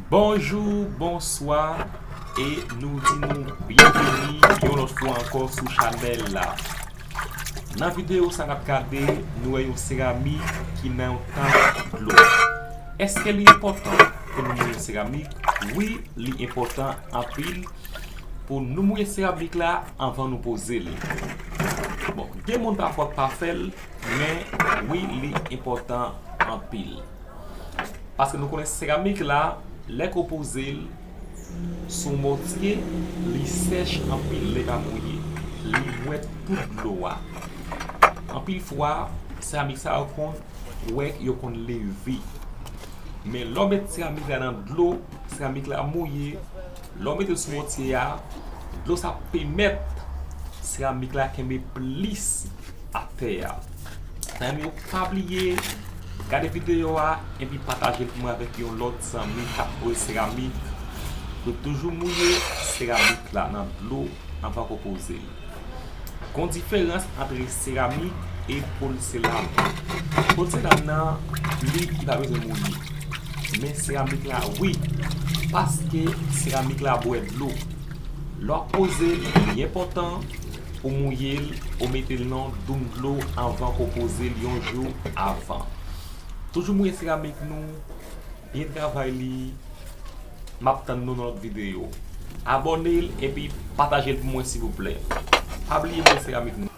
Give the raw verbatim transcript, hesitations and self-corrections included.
Bonjou, bonswa, e nou di nou byenveni yon lòt fwa ankò sou chanèl la. Nan videyo sa n ap gade, nou wè yon seramik ki nan yon tank dlo. Èske li enpòtan pou nou mouye yon seramik? Wi, li enpòtan anpil pou nou mouye seramik la anvan nou poze l. Bon, gen moun pafwa k pa fè l, men wi, li enpòtan anpil. Paske nou konnen seramik la, lè ke w poze l sou mòtye, li sèch anpil lè l pa mouye. Li bwè tout dlo a. Anpil fwa, seramik sa yo konn, ou wè yo konn leve. Men lè w met seramik la nan dlo, seramik la mouye, lè w mete l sou mòtye a, dlo sa pèmèt seramik la kenbe plis atè a. Zanmi yo, pa bliye gade videyo a epi pataje l pou mwen avèk yon lòt zanmi k ap poze seramik. Yo toujou mouye seramik la nan dlo anvan ke w poze l. Gon diferans ant seramik e pòselenn. Pòselenn nan, li, li pa bezwen mouye. Men seramik la, wi. Paske seramik la bwè dlo. Lè w ap poze l, li enpòtan ou mouye l, ou mete l nan doum dlo anvan ke w poze l yon jou avan. Toujou mouye seramik nou, byen travay li. M ap tann nou nan lòt videyo. Abòne l epi pataje l pou mwen, silvouplè. Pa bliye mouye seramik nou.